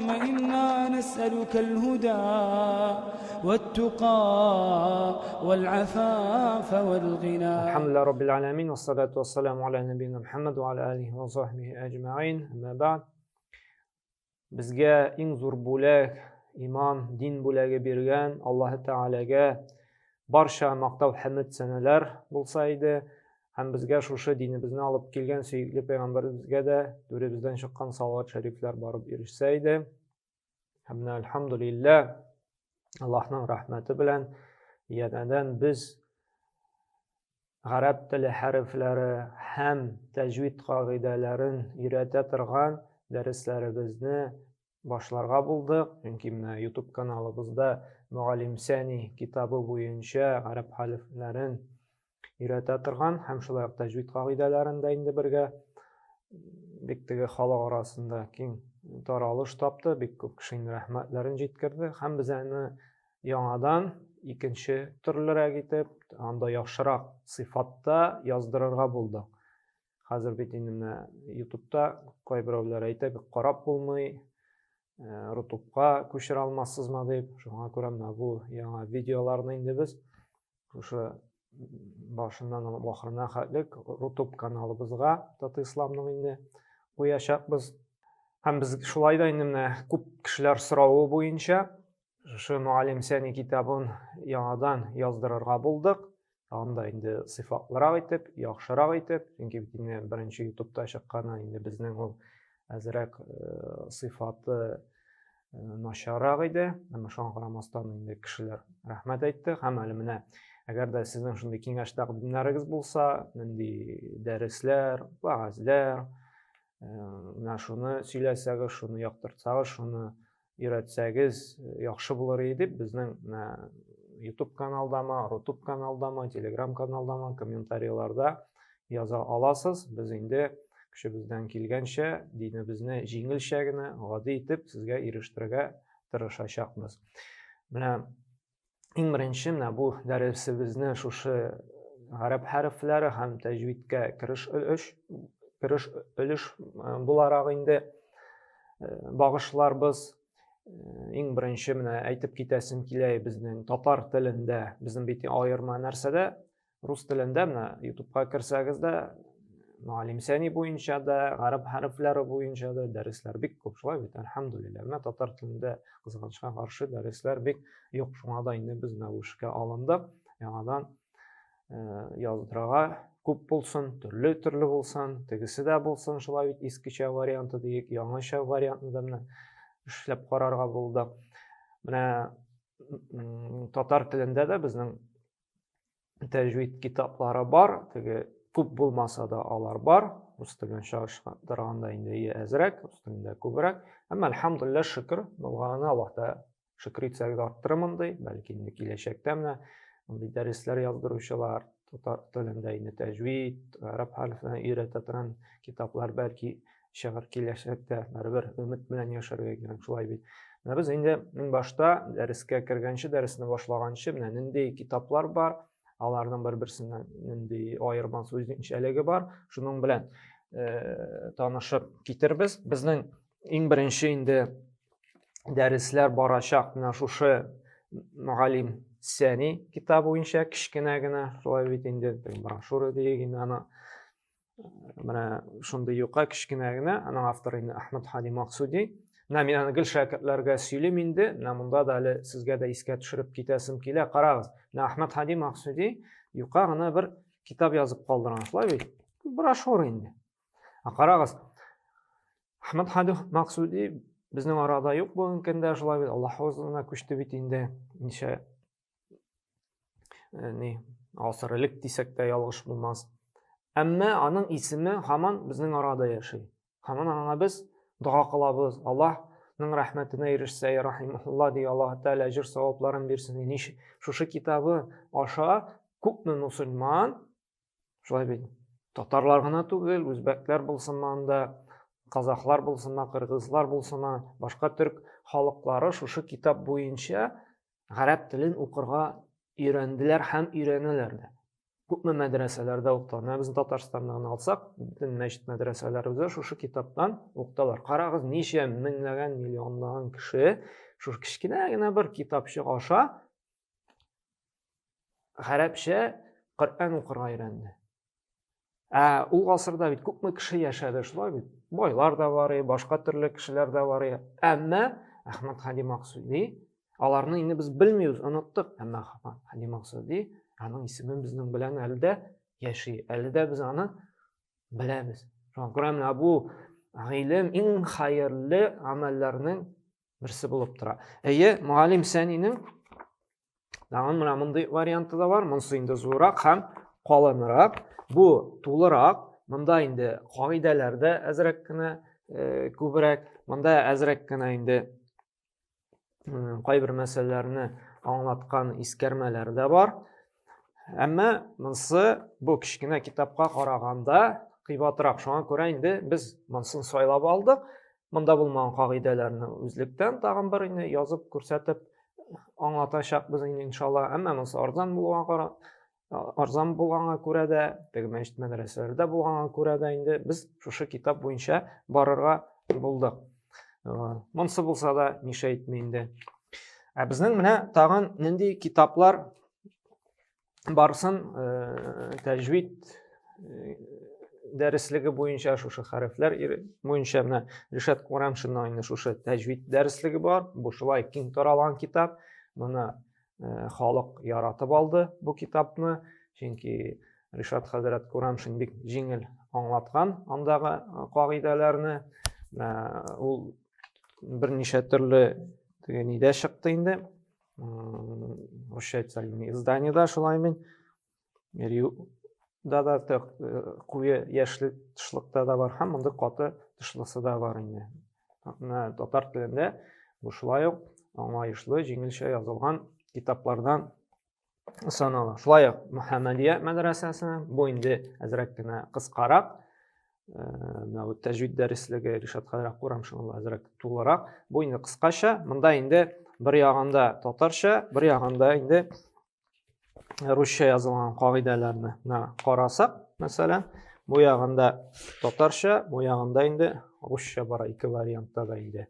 اللهم إنا نسألك الهدى والتقى والعفاف والغنى. الحمد لله رب العالمين والصلاة والسلام على نبينا محمد وعلى آله وصحبه أجمعين أما بعد. Безгә иң зур бүләк, иман, дин бүләге биргән Аллаһы Тәгаләгә барча мактау хәмд сәнәләр булса иде һәм безгә шушы динебезне алып килгән сөекле пәйгамбәребезгә дә түребездән чыккан салават шәрифләр барып ирешсә иде. Һәм менә әлхәмдүлилләһ Аллаһның рәхмәте белән янәдән без гарәп теле хәрефләре һәм тәҗвид кагыйдәләрен өйрәтә торган дәресләребезне башларга булдык. Чөнки менә YouTube каналыбызда Мөгаллим Сәни китабы буенча гарәп хәрефләрен өйрәтә торган һәм шулай ук тәҗвид кагыйдәләрен дә инде бергә бик теге халык арасында киң таралыш тапты, бик күп кешенең рәхмәтләрен җиткерде һәм без аны яңадан икенче төрлерәк итеп, анда яхшырак сыйфатта яздырырга булдык. Хәзер бит инде менә YouTube'та кайберәүләр әйтә, бик карап булмый, э, Рутубка күчерә алмассызмы дип. Шуңа күрә менә бу яңа видеоларны инде без шушы башыннан алып ахырына хәтлек Рутуб каналыбызга Таты Исламның инде куячакбыз. Һәм без шулай да инде менә күп кешеләр соравы буенча Шушы Муаллим Сәни китабын яңадан яздырырга булдык. Анда инде сыйфатлырак итеп, яхшырак итеп, чөнки бит инде беренче YouTube'та чыкканы инде безнең ул әзрәк э, сыйфаты э, начаррак иде. Әмма шуңа карамастан инде кешеләр рәхмәт әйтте. Һәм әле менә әгәр дә сезнең шундый киңәш тәкъдимнәрегез булса, нинди дәресләр, вәгазьләр, э, менә шуны сөйләсәгез, шуны яктыртсагыз, шуны өйрәтсәгез яхшы булыр иде дип безнең менә YouTube каналдамы, Rutube каналдамы, Telegram каналдамы комментарийларда яза аласыз. Без инде көчебездән килгәнчә динебезне җиңелчә генә, гади итеп сезгә ирештерергә тырышачакбыз. Менә Иң беренче менә бу дәресебезне шушы гарәп хәрефләре һәм тәҗвидкә кереш өлеш, кереш өлеш э, буларак инде э, багышларбыз. Э, иң беренче менә әйтеп китәсем килә безнең татар телендә, безнең бит аерма нәрсәдә? Рус телендә менә YouTubeга керсәгез дә, Муаллим Сәни буенча да, гарәп хәрефләре буенча да дәресләр бик күп, шулай бит, әлхәмдүлилләһ. Менә татар телендә кызганычка каршы дәресләр бик юк. Шуңа да инде без менә бу эшкә алындык. Яңадан э, яздырырга күп булсын, төрле-төрле булсын, тегесе дә булсын, шулай бит, искечә варианты диек, яңача вариантны да менә эшләп карарга булдык. Менә татар телендә дә безнең тәҗвид китаплары бар, теге күп булмаса да алар бар. Рус телен чагыштырганда инде ие әзрәк, рус телендә күбрәк. Әмма әлхәмдулилла шөкер, булганына Аллаһ та шөкер итсәк дә арттырырмын ди. Бәлки инде киләчәктә менә мондый дәресләр яздыручылар, татар телендә инде тәҗвид, гарәп хәрефләрен өйрәтә торган китаплар бәлки чыгыр киләчәктә. Барыбер өмет белән яшәргә кирәк, шулай бит. Менә без инде иң башта дәрескә кергәнче, дәресне башлаганчы, менә нинди китаплар бар, аларның бер-берсеннән нинди аермасы, үзенчәлеге бар, шуның белән э, танышып китербез. Безнең иң беренче инде дәресләр барачак менә шушы Мөгаллим Сәни китабы буенча кечкенә генә, шулай бит инде, брошюра диек инде аны. Менә шундый юка кечкенә генә, аның авторы инде Әхмәд Һади Максуди. Менә мин аны гел шәкертләргә сөйлим инде. Менә монда да әле сезгә дә искә төшереп китәсем килә. Карагыз, менә Әхмәд Һади Максуди юка гына бер китап язып калдырган, шулай бит? Брошюра инде. Ә карагыз, Әхмәд Һади Максуди безнең арада юк бүгенге көндә, шулай бит? Аллаһ хозурына күчте бит инде. Ничә Э, ни гасыр элек дисәк тә ялгыш булмас. Әмма аның исеме һаман безнең арада яши. Һаман аңа без дога кылабыз. Аллаһның рәхмәтенә ирешсә, я рахимулла ди, Аллаһ Тәгалә әҗер савапларын бирсен. Нич шушы китабы аша күпме мусульман, шулай бит, татарлар гына түгел, үзбәкләр булсынмы анда, казахлар булсынмы, кыргызлар булсынмы, башка төрк халыклары шушы китап буенча гарәп телен укырга өйрәнделәр һәм өйрәнәләр дә. Күпме мәдрәсәләрдә укытыла. Менә безнең Татарстанны гына алсак, бөтен мәчет мәдрәсәләребездә шушы китаптан укыталар. Карагыз, ничә меңләгән, миллионлаган кеше шушы кечкенә генә бер китапчык аша гарәпчә Коръән укырга өйрәнде. Ә ул гасырда бит күпме кеше яшәде, шулай бит. Байлар да бар, башка төрле кешеләр дә бар. Әмма Әхмәд Хади Максуди аларны инде без белмибез, оныттык. Әмма Әхмәд Хади Максуди аның исеме безнең белән әле дә яши. Әле дә без аны беләбез. Шуңа күрә менә бу гыйлем иң хәерле гамәлләрнең берсе булып тора. Әйе, Мугалим Сәнинең Тагын менә мондый варианты да бар. Монысы инде зуррак һәм калынрак. Бу тулырак. Монда инде кагыйдәләр дә әзрәк кенә э, күбрәк. Монда әзрәк кенә инде кайбер мәсьәләләрне аңлаткан искәрмәләр дә бар. Әмма монысы бу кечкенә китапка караганда кыйбатрак. Шуңа күрә инде без монысын сайлап алдык. Монда булмаган кагыйдәләрне үзлектән тагын бер инде язып күрсәтеп аңлатачакбыз инде иншалла. Әмма монысы арзан булганга кара арзан булганга күрә дә, теге мәчет мәдрәсәләрдә булганга күрә дә инде без шушы китап буенча барырга булдык. Монысы булса да нише әйтми инде. Ә безнең менә тагын нинди китаплар барсын тәҗвид дәреслеге буенча шушы хәрефләр буенча менә Ришат Курамшинның инде шушы тәҗвид дәреслеге бар. Бу шулай киң таралган китап. Моны халык яратып алды бу китапны, чөнки Ришат хәзрәт Курамшин бик җиңел аңлаткан андагы кагыйдәләрне. Ул берничә төрле теге нидә чыкты инде. Русча әйтсәк, изданиедә шулай мин. Риуда да куе яшьле тышлыкта да бар һәм мондый каты тышлысы да бар инде. Менә татар телендә бу шулай ук аңлаешлы, җиңелчә язылган китаплардан санала. Шулай ук Мөхәммәдия мәдрәсәсе, бу инде әзрәк кенә кыскарак, менә бу тәҗвид дәреслеге Ришат хәзрәт Курамшин әзрәк тулырак. Бу инде кыскача, монда инде бер ягында татарча, бер ягында инде русча язылган кагыйдәләрне менә карасак, мәсәлән, бу ягында татарча, бу ягында инде русча бара, ике вариантта да инде.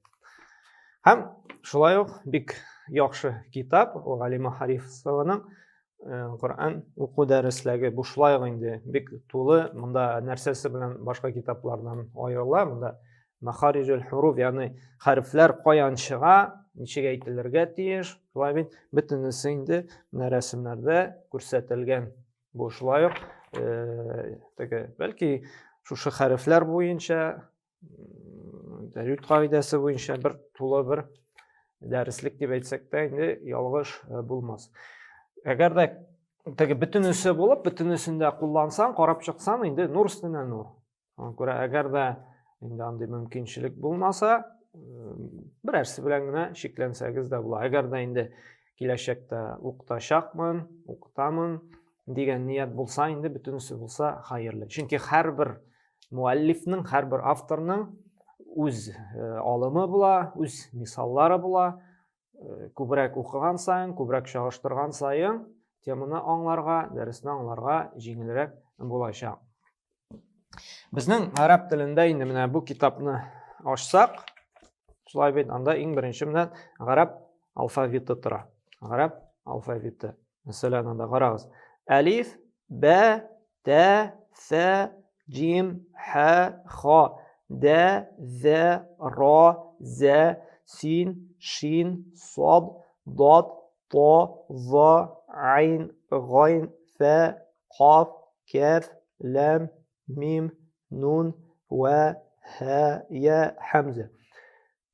Һәм шулай ук бик яхшы китап, ул Галима Харисованың Коръән уку дәреслеге бу шулай ук инде бик тулы, монда нәрсәсе белән башка китаплардан аерыла, монда махариҗул хуруф, ягъни хәрефләр каян чыга, ничек әйтелергә тиеш, шулай бит, бөтенесе инде менә рәсемнәрдә күрсәтелгән. Бу шулай ук теге, бәлки шушы хәрефләр буенча тәҗвид кагыйдәсе буенча бер тулы бер дәреслек дип әйтсәк тә инде ялгыш булмас. Әгәр дә теге бөтенесе булып, бөтенесен дә куллансаң, карап чыксаң, инде нур өстенә нур. Шуңа күрә әгәр дә инде андый мөмкинчелек булмаса, берәрсе белән генә чикләнсәгез дә була. Әгәр дә инде киләчәктә укытачакмын, укытамын дигән ният булса, инде бөтенесе булса хәерле. Чөнки һәрбер муаллифның, һәрбер авторның үз алымы була, үз мисаллары була. Күбрәк укыган саен, күбрәк чагыштырган саен теманы аңларга, дәресне аңларга җиңелрәк булачак. Безнең гарәп телендә инде менә бу китапны ачсак, шулай бит, анда иң беренче менә гарәп алфавиты тора. Гарәп алфавиты. Мәсәлән, анда карагыз. Әлиф, бә, тә, сә, җим, хә, ха, дә, зә, ра, зә, син, шин, сад, дад, то, за, айн, гайн, фә, каф, кәф, ләм, мим, нун, вә, һә, я, хәмзә.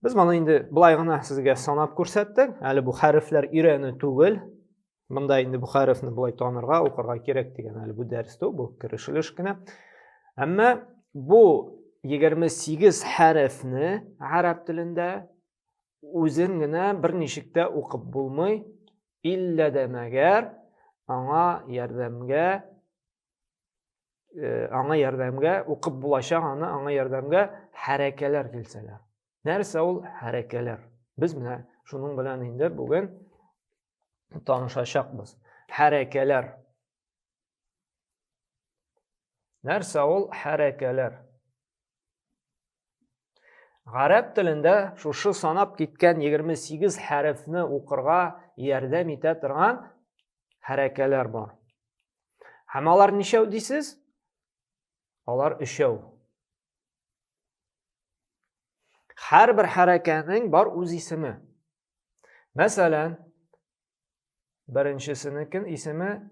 Без моны инде былай гына сезгә санап күрсәттек. Әле бу хәрефләр өйрәнү түгел. Монда инде бу хәрефне болай танырга, укырга кирәк дигән әле бу дәрес түгел, бу кереш өлеш кенә. Әмма бу 28 хәрефне гарәп телендә үзен генә берничек тә укып булмый. Иллә дә мәгәр аңа ярдәмгә аңа ярдәмгә укып булачак аны аңа ярдәмгә хәрәкәләр килсәләр. Нәрсә ул хәрәкәләр? Без менә шуның белән инде бүген танышачакбыз. Хәрәкәләр. Нәрсә ул хәрәкәләр? Гарәп телендә шушы санап киткән 28 хәрефне укырга ярдәм итә торган хәрәкәләр бар. Һәм алар ничәү дисез? Алар өчәү. Һәрбер хәрәкәнең бар үз исеме. Мәсәлән, беренчесенекен исеме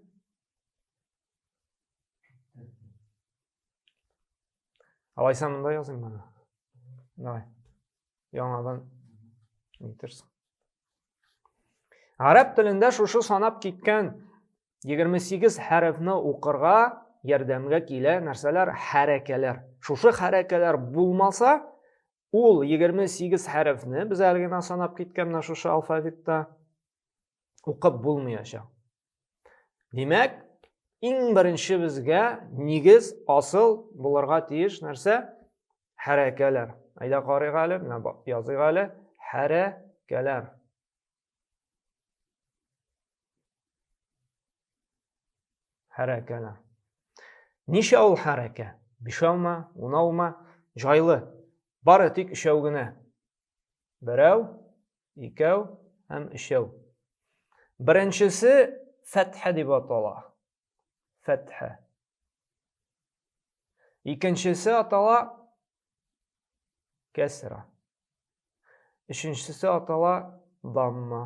Алайса монда языйм моны. Давай. Яңадан нитерсең. Гарәп телендә шушы санап киткән 28 хәрефне укырга ярдәмгә килә нәрсәләр? Хәрәкәләр. Шушы хәрәкәләр булмаса, ул 28 хәрефне без әле генә санап киткән менә шушы алфавитта укып булмаячак. Димәк, иң беренче безгә нигез, асыл булырга тиеш нәрсә? Хәрәкәләр. Әйдә карыйк әле, менә языйк әле. Хәрәкәләр. Хәрәкәләр. Ничә ул хәрәкә? Бишәүме, унаумы? Җайлы. Бары тик өчәү генә. Берәү, икәү һәм өчәү. Беренчесе фәтхә дип атала. Фәтхә. Икенчесе атала кәсра. Өченчесе атала дамма.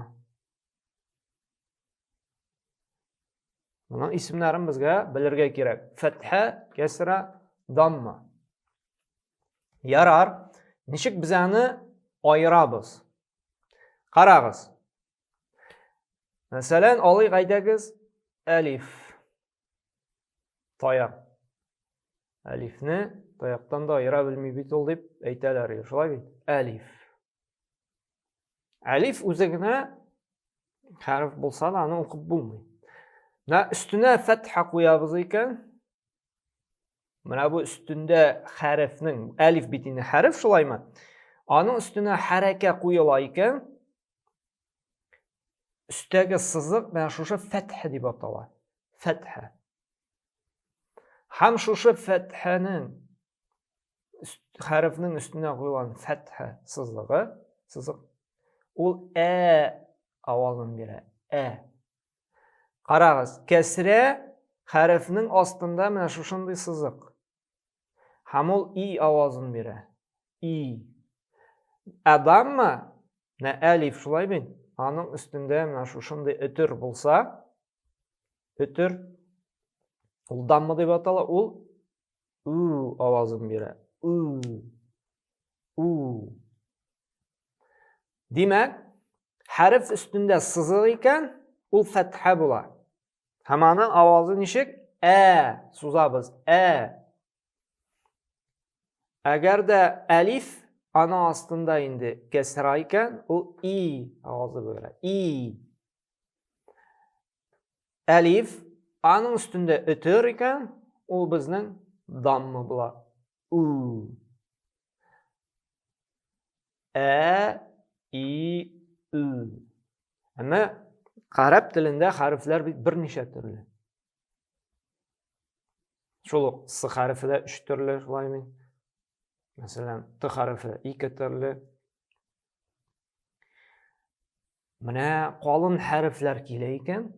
Моның исемнәрен безгә белергә кирәк. Фәтхә, кәсра, дамма. Ярар. Ничек без аны аерабыз? Карагыз. Мәсәлән, алыйк әйдәгез әлиф. Таяк. Әлифне таяктан да аера белми бит ул дип әйтәләр, шулай бит? Әлиф. Әлиф үзе генә хәреф булса да аны укып булмый. Менә өстенә фәтха куябыз икән, менә бу өстендә хәрефнең, әлиф бит инде хәреф шулаймы? Аның өстенә хәрәкә куела икән, өстәге сызык менә шушы фәтхә дип атала. Фәтхә. Һәм шушы фәтхәнең хәрефнең өстенә куелган фәтхә сызыгы, сызык, ул ә авазын бирә. Ә. Карагыз, кәсрә хәрефнең астында менә шушындый сызык. Һәм ул и авазын бирә. И. Ә дамма, менә әлиф шулай бит, аның өстендә менә шушындый өтер булса, өтер, ул дамма дип атала, ул у авазын бирә. У. У. Димәк, хәреф өстендә сызык икән, ул фәтхә була. Һәм аның авазы ничек? Ә, сузабыз. Ә. Әгәр дә әлиф аның астында инде кәсра икән, ул и авазы бирә. И. Әлиф аның өстендә өтер икән, ул безнең дамма була. У. Ә, И, Ү. Әмма гарәп телендә хәрефләр бит берничә төрле. Шул ук С хәрефе дә өч төрле, шулай мин. Мәсәлән, Т хәрефе ике төрле. Менә калын хәрефләр килә икән,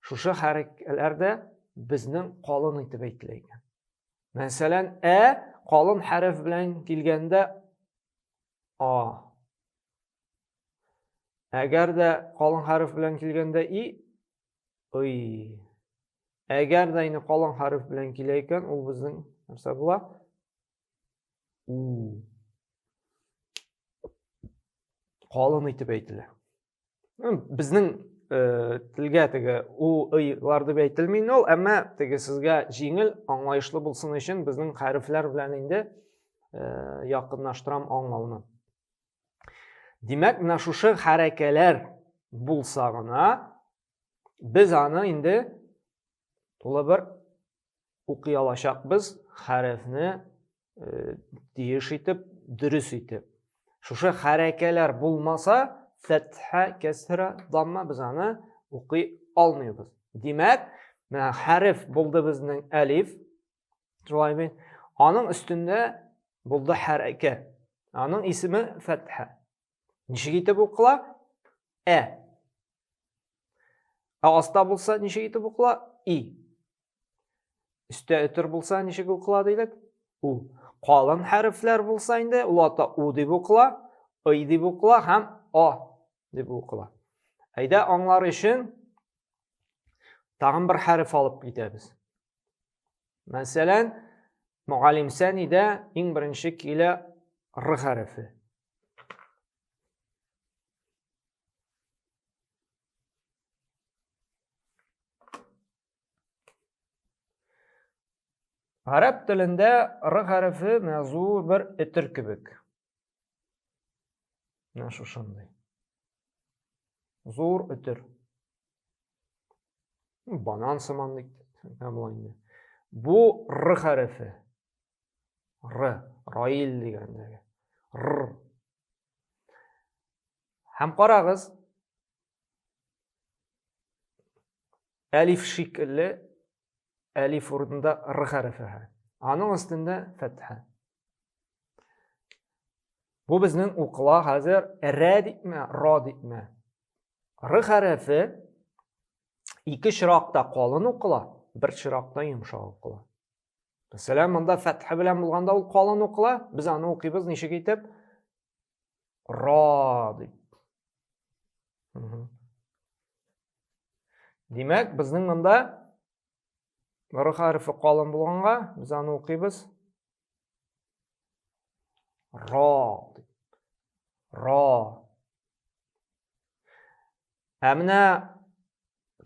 шушы хәрефләр дә безнең калын итеп әйтелә икән. Мәсәлән, ә калын хәреф белән килгәндә а. Әгәр дә калын хәреф белән килгәндә и, ый. Әгәр дә инде калын хәреф белән килә икән, ул безнең нәрсә була? У. Калын итеп әйтелә. Безнең э, телгә теге у ыйлар дип әйтелми инде ул, әмма теге сезгә җиңел, аңлаешлы булсын өчен безнең хәрефләр белән инде э, якынлаштырам аңлауны. Димәк, менә шушы хәрәкәләр булса гына без аны инде тулы бер укый алачакбыз хәрефне э, тиеш итеп, дөрес итеп. Шушы хәрәкәләр булмаса, фәтхә, кәсра, дамма без аны укый алмыйбыз. Димәк, менә хәреф булды безнең әлиф. Шулай бит. Аның өстендә булды хәрәкә. Аның исеме фәтхә. Ничек итеп укыла? Ә. Ә аста булса ничек итеп укыла? И. Өстә өтер булса ничек укыла дидек? У. Калын хәрефләр булса инде ул ата у дип укыла, ый дип укыла һәм а дип укыла. Әйдә аңлар өчен тагын бер хәреф алып китәбез. Мәсәлән, мөгаллим сәнидә иң беренче килә р хәрефе. Гарәп телендә р хәрефе менә зур бер өтер кебек. Менә шушындый. Зур өтер. Банан сыман дип була инде. Бу р хәрефе. Р, Раил дигәндәге. Р. Һәм карагыз, әлиф шикелле әлиф урынында р хәрефе. Аның өстендә фәтхә. Бу безнең укыла хәзер рә дипме, ра дипме. Р хәрефе ике чиракта калын укыла, бер чиракта йомшак укыла. Мәсәлән, монда фәтхә белән булганда ул калын укыла, без аны укыйбыз ничек итеп? Ра дип. Димәк, безнең монда р хәрефе калын булганга, без аны укыйбыз ра дип. Ра. Ә менә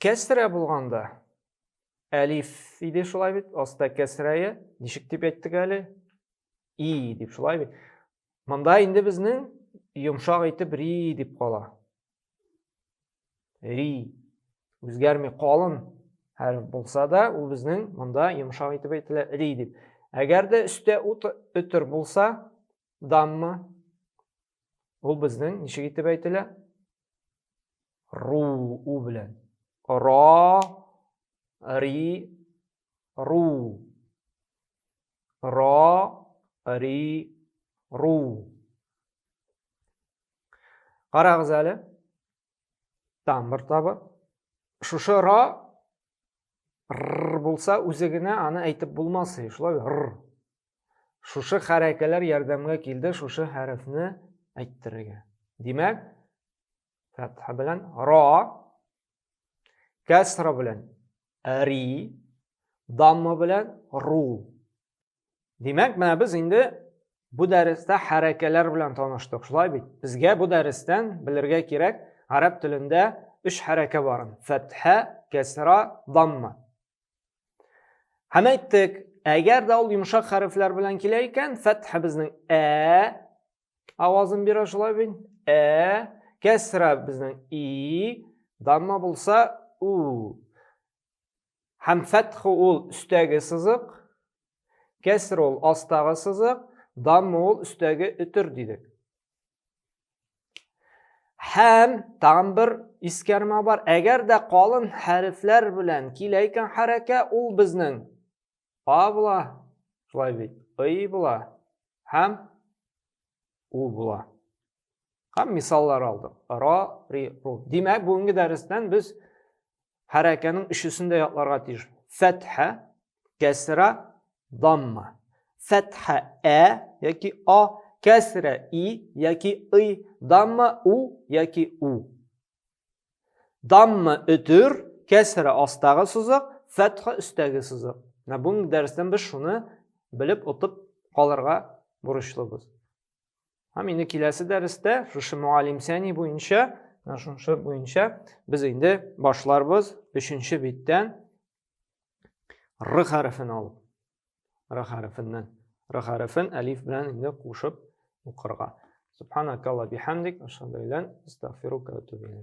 кәсрә булганда әлиф иде шулай бит, аста кәсрәе, ничек дип әйттек әле? И дип шулай бит. Монда инде безнең йомшак итеп ри дип кала. Ри. Үзгәрми калын хәреф булса да, ул безнең монда йомшак итеп әйтелә ри дип. Әгәр дә өстә ут өтер булса, дамма, ул безнең ничек итеп әйтелә? Ру, у белән. Ра, ри, ру. Ра, ри, ру. Карагыз әле. Там бер табы. Шушы ра р булса, үзе генә аны әйтеп булмас, шулай р. Шушы хәрәкәләр ярдәмгә килде, шушы хәрефне әйттерергә. Димәк, фәтха белән ра, кәсра белән ри, дамма белән ру. Димәк, менә без инде бу дәрестә хәрәкәләр белән таныштык, шулай бит? Безгә бу дәрестән белергә кирәк, гарәп телендә өч хәрәкә барын. Фәтхә, кәсра, дамма. Һәм әйттек, әгәр дә ул йомшак хәрефләр белән килә икән, фәтхә безнең ә авазын бирә, шулай бит? Ә, кәсра безнең и, дамма булса у. Һәм фәтху ул өстәге сызык, кәср ул астагы сызык, даммы ул өстәге өтер дидек. Һәм тагын бер искәрмә бар. Әгәр дә калын хәрефләр белән килә икән хәрәкә, ул безнең а була, шулай бит, ый була һәм у була. Һәм мисаллар алдык. Ра, ри, ру. Димәк, бүгенге дәрестән без хәрәкәнең өчесен дә ятларга тиеш. Фәтхә, кәсра, дамма. Фәтхә ә яки а, кәсрә и яки ый, дамма у яки у. Дамма өтер, кәсрә астагы сызык, фәтхә өстәге сызык. Менә бүгенге дәрестән без шуны белеп отып калырга бурычлыбыз. Һәм инде киләсе дәрестә шушы муаллим сәни буенча, менә шушы буенча без инде башларбыз өченче биттән р хәрефен алып. Р хәрефеннән. Р хәрефен әлиф белән инде кушып укырга. Субханакалла бихамдик, ашһаду илля астагфирука ва атубу илейк.